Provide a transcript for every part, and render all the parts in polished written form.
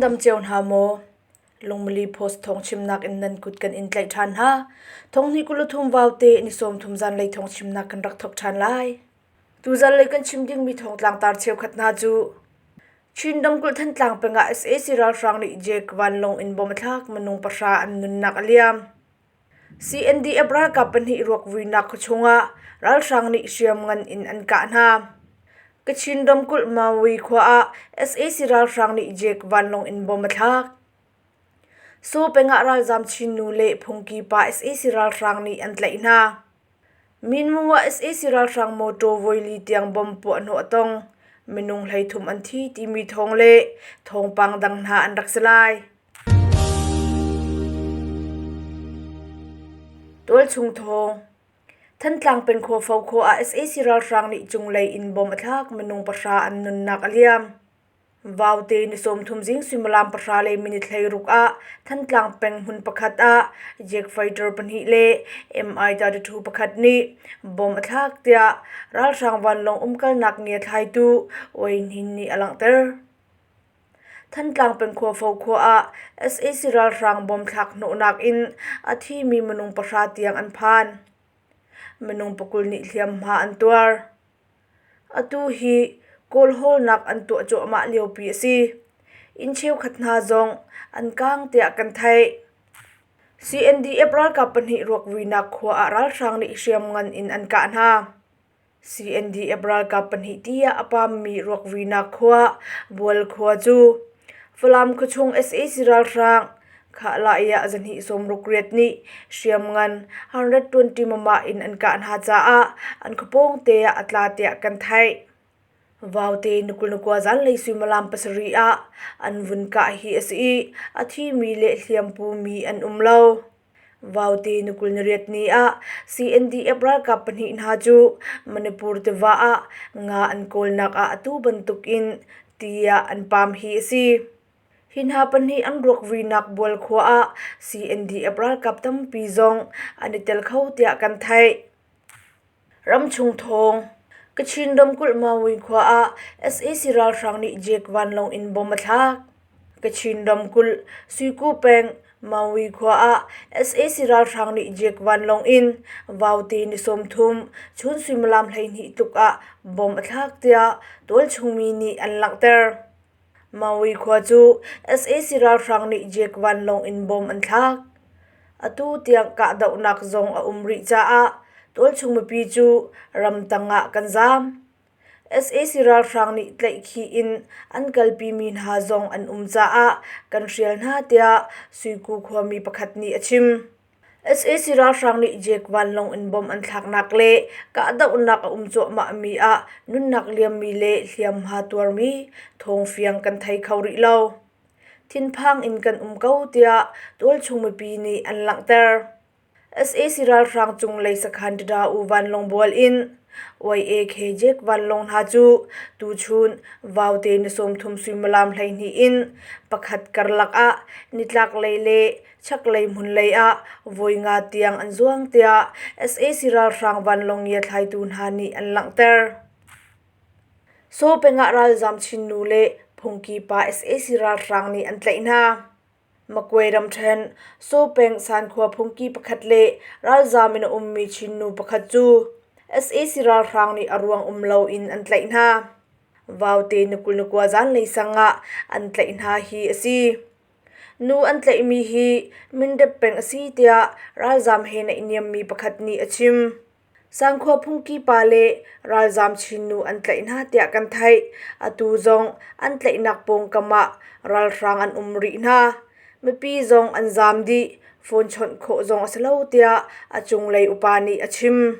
dam cio hna maw? Lungmili Post thawngchimnak in nan kut kan in tlaih ṭhan hna. Thonghnih 23 vaute ni 30 zanlei thawngchimnak kan rak thawk ṭhan lai. Tuzanlei kan chim dingmi thawngtlang tar cheukhat hna cu Chin ramkulh Thantlang peng ah sac ralhrang nih Jake vanlawng in bom a thlak minung pahra an nunnak a liam. CNDF ralkap pahnih ruak vuinak khuachung ah ralhrang nih hriamngan in an kah hna. Kachin ramkulh Maui khua ah sac ralhrang nih Jake vanlawng in bom a thlak. Saw peng ah ralzaam Chin nu le phungki pa sac ralhrang nih an tlaih hna. Minmu ah sac ralhrang mawṭaw voili tiang bomb puahhnawh a tong. Minung 13 an thi timi thawng le thawngpang dang hna an rak si lai. Tualchung thawng. Thantlang peng Khuafo khua ah sac ralhrang nih cunglei in bomb a thlak minung pahra an nunnak a liam. Vaute ni 30 zing suimilam pahra le minute 16 ah Thantlang peng hmun pakhat ah jet fighter pahnih le Mi-32 pakhat nih bomb a thlak tiah ralhrang vanlawng umkalnak ngiathlaitu Wai Hnin nih a langhter. Thantlang peng Khuafo khua ah sac ralhrang bomb thlak hnawhnak in a thimi minung pahra tiang an phan. Minung pakul nih hliamhma an tuar. Atu hi kawlhawlnak an tuah cuahmah liopi a si. Inn cheukhat hna zong an kaang tiah kan theih. CNDF ralkap pahnih ruakvuinak khua ah ralhrang nih hriamngan in an kah hna. CNDF ralkap pahnih tiah a paammi ruakvuinak khua Bual khua cu Falam khuachung sac ralhrang Khahlah zahnih 68 nih hriamngan 120 mama in an kah hna caah an khuapawng te ah a tla tiah kan theih. Vaute 29 zanlei suimilam pasarih ah an vun kah hi a si i a thimi le hliampumi an um lo. Vaute 28 ni ah CNDF ralkap pahnih hna cu Manipur tiva ah nga an kawlnak ah atu bantukin ti ah an pam hi a si. Hi hna pahnih an ruak vuinak bual khua ah CNDF ralkap tampi zong an i tel kho tiah kan theih. Ramchung thawng Kachin ramkulh Maui khua ah sac ralhrang nih Jek vanlawng in bomb a thlak. Kachin ramkulh Suiku peng Maui khua ah sac ralhrang nih Jek vanlawng in Vaute ni 30 chun suimilam 12 tluk ah bomb a thlak tiah tualchungmi nih an langhter. Maui khua cu sac ralhrang nih Jek vanlawng in bomb an thlak. Atu tiang kahdohnak zong a um rih caah tualchung mipi cu ramtang ah kan zaam. Sac ralhrang nih tlaihkhih in an kalpimi hna zong an um caah kan hrial hna tiah Suiku khuami pakhat nih a chim. Sac ralhrang nih Jek vanlawng in bomb an thlaknak le kahdohnak a um cuahmahmi ah nunnak liammi le hliamhma tuarmi thawngfiang kan thei kho rih lo. Thinphang in kan um ko tiah tualchung mipi nih an langhter. Sac ralhrang cunglei sakhan Tada U vanlawng bual in YAK Jek vanlawng hna cu tuchun Vaute ni 30 suimilam 12 in pakhat karlak ah nitlaklei le chaklei hmunlei ah voi nga tiang an zuang tiah sac ralhrang vanlawng ngiathlaitu hna nih an langhter. Saw peng ah ralzaam Chin nu le phungki pa sac ralhrang nih an tlaih hna. Makwe ramṭhen Saw peng Sankhua phungki pakhat le ralzaam in a ummi Chin nu pakhat cu sac ralhrang nih a ruang um loin an tlaih hna. Vaute ni 29 zanlei sang ah an tlaih hna hi a si. Nu an tlaihmi hi Mindep peng a si tiah ralzaam he naihniammi pakhat nih a chim. Sangkhua phungki pa le ralzaam Chin nu an tlaih hna tiah kan theih. Atu zong an tlaihnak pawngkam ah ralhrang an um rih hna. Mipi zong an zaam dih. Phone chawnh khawh zong a si lo tiah a cunglei upa nih a chim.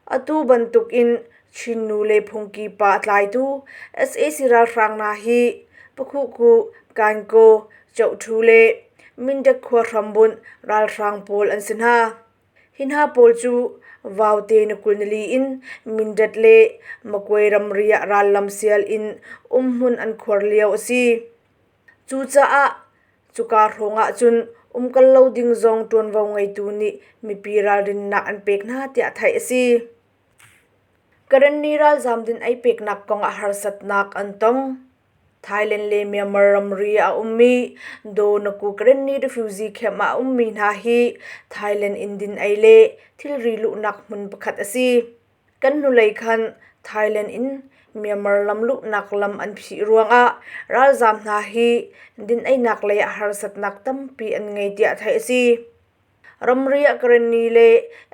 Atu bantukin Chin nu le phungki pa a tlaitu sac ralhrang hna hi Pakhuhku, Kankaw, Chohṭhu le Mindat khua hrambunh ralhrang pawl an si hna. Hi hna pawl cu Vaute ni 24 in Mindat le Makwe ramri ah rallam sial in umhmun an khuar lio a si. Cucaah cuka hrawng ahcun umkal lo ding zong ṭuanvo ngeitu nih mipi ralrinnak an pek hna tiah theih a si. Karenni ralzaam din ei peknak kong ah harsatnak an tong. Thailand le Myanmar ramri ah a ummi Daw-Naku Karenni refugee camp ah a ummi hna hi Thailand in din ei le thilri luhnak hmun pakhat a si. Kan hnulei khan Thailand in Myanmar lam luhnak lam an phih ruangah ralzaam hna hi din einak lei ah harsatnak tampi an ngei tiah theih a si. Ramri ah Karenni le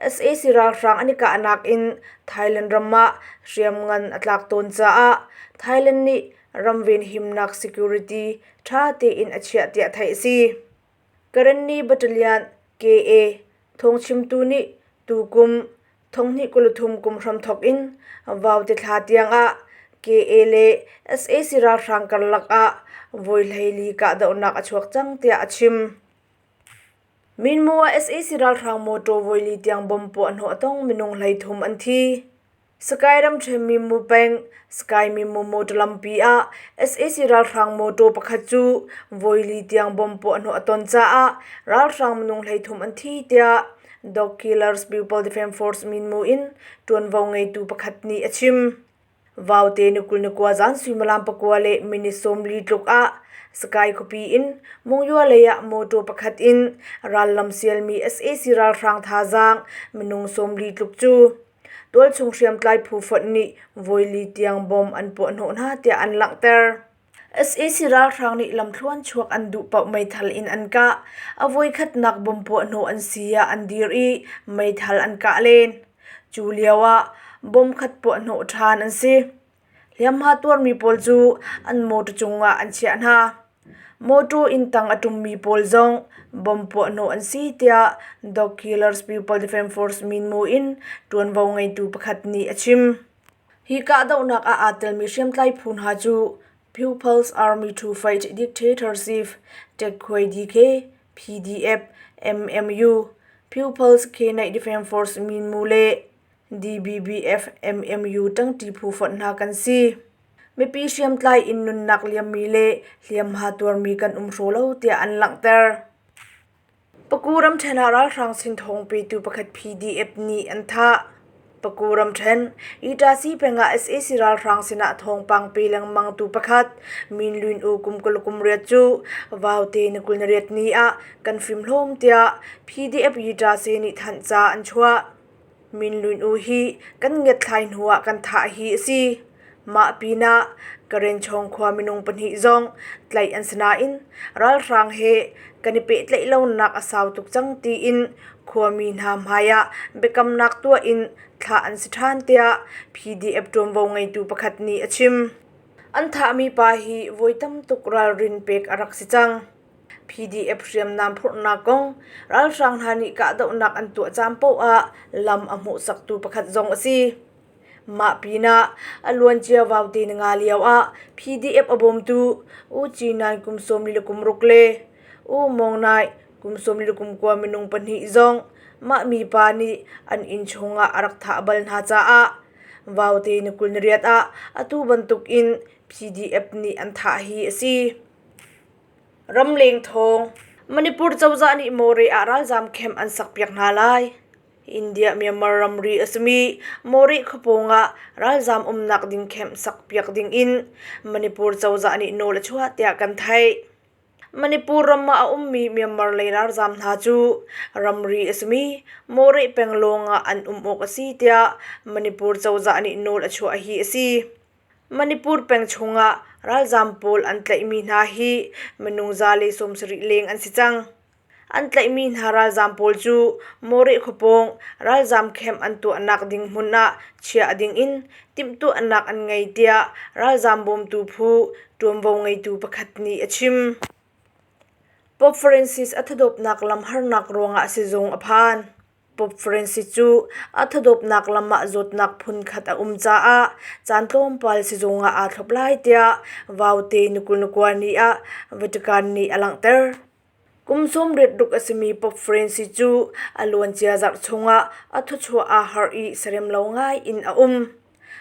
sac ralhrang an i kahnak in Thailand ram ah hriamngan a tlak tawn caah Thailand nih ram venhimnak security ṭha tein a chiah tiah theih a si. Karenni Battalion KA thawngchimtu nih tukum 2023 kum hramthawk in Vaute thla tiangah KA le sac ralhrang karlak ah voi 14 kahdohnak a chuak cang tiah a chim. Minmu ah sac ralhrang mawṭaw voili tiang bomb puahhnawh a tong minung 33 an thi. Sakae ramṭhen Minmu peng Sakae Minmu mawṭaw lampi ah sac ralhrang mawṭaw pakhat cu voili tiang bomb puahhnawh a ton caah ralhrang minung 33 an thi tiah Dog Killers People Defense Force Minmu in ṭuanvo ngeitu pakhat nih a chim. Vaute ni 29 zan suimilam 9 le minute 40 tluk ah Sakae khuapi in Monywa lei ah mawṭaw pakhat in rallam sialmi sac ralhrang thazaang minung 40 tluk cu tualchung hriamtlai phu fonh nih voili tiang bomb an puahhnawh hna tiah an langhter. Sac ralhrang nih lamthluan chuak an duh paoh meithal in an kah. A voikhatnak bomb puahhnawh an si ah an dir i meithal an kah len. Cu lio ah bomb khat puahhnawh ṭhan an si. Hliamhma tuarmi pawl cu an mawṭaw cungah an chiah hna. Mawṭaw inn tang a ṭummi pawl zong bomb puahhnawh an si tiah Dog Killers People Defense Force minmu in ṭuanvo ngeitu pakhat nih a chim. Hi kahdohnak ah aa telmi hriamtlai phu hna cu People's Army to Fight Dictatorship, Ṭekkhuai DK, PDF, MMU, People's Kenai Defense Force Minmu le DBBF MMU ṭangṭi phu fonh hna kan si. Mipi hriamtlai in nunnak liammi le hliamhma tuarmi kan um hraw lo tiah an langhter. Paku ramṭhen ah ralhrang sin thawng petu pakhat PDF nih an thah. Paku ramṭhen, Itasi peng ah sac ralhrang sinah thawngpang pe lengmangtu pakhat Min Lwin U kum 28 cu Vaute ni 28 ni ah kan fimhlawm tiah PDF Yitase nih thanhca an chuah. Min Lwin U hi kan ngiatthlai hnu ah kan thah hi a si. Mah pinah Karen Chawng khua minung pahnih zong tlaih an si nain ralhrang he kan i pehtlaih lonak a sau tuk cang tiin khuami hna hmai ah biakamnak tuah in thlah an si ṭhan tiah PDF ṭuanvo ngeitu pakhat nih a chim. An thahmi pa hi voi tam tuk ralrin pek a rak si cang. PDF hriamnam phurhnak kong ralhrang hna nih kahdohnak an tuah caan paoh ah lam a hmuhsaktu pakhat zong a si. Mah pinah a luancia vaute na nga lio ah PDF a bawmtu U Ci Naing kum 46 le U Mawng Naing kum 19 minung pahnih zong mah mipa nih an inn chungah a rak thah bal hna caah vaute ni 28 ah atu bantukin PDF nih an thah hi a si. Ramleng thawng Manipur cozah nih Mawre ah ralzaam camp an sakpiak hna lai. India Myanmar ramri a simi Mawreh khuapawng ah ralzaam umnak ding camp sakpiak ding in Manipur cozah nih nawl a chuah tiah kan theih. Manipur ram ah a ummi Myanmar lei ralzaam hna cu ramri a simi Mawreh peng lawng ah an um awk a si tiah Manipur cozah nih nawl a chuah hi a si. Manipur peng chungah ralzaam pawl an tlaihmi hna hi minung 170 leng an si cang. An tlaihmi hna ralzaam pawl cu Mawreh khuapawng ralzaam camp an tuahnak ding hmun ah chiah ding in timhtuahnak an ngei tiah ralzaam bawmtu phu ṭuanvo ngeitu pakhat nih a chim. Pope Francis a thadawpnak lam harnak ruangah sizung a phan. Pope Francis cu a thadawpnak lam ah zawtnak phunkhat a um caah caan tlawmpal sizung ah aa thlop lai tiah Vaute ni 29 ni ah Vatican nih a langhter. Kum 86 a simi Pope Francis cu a luancia zarh chungah a thawchuah aa harh i serem lo ngai in a um.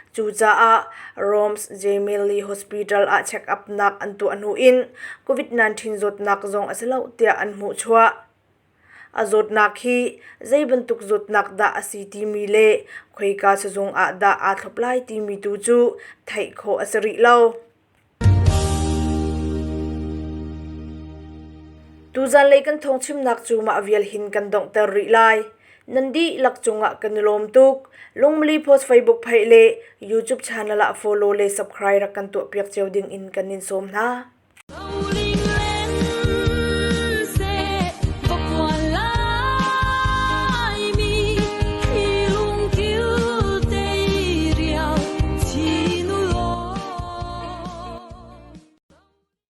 Cucaah Rome's Gemelli Hospital ah check-up nak an tuah hnu in COVID-19 zawtnak zong a si lo tiah an hmuhchuah. A zawtnak hi zei bantuk zawtnak dah a si timi le khoika sizung ah dah aa thlop lai timi tu cu theih khawh a si rih lo. Tuzanlei kan thawngchimnak cu mah vial hin kan donghter rih lai. Nan dihlak cungah kan i lawm tuk. Lungmali Post Facebook page le YouTube channel ah follow le subscribe rak kan tuahpiak cio ding in kan in sawm hna.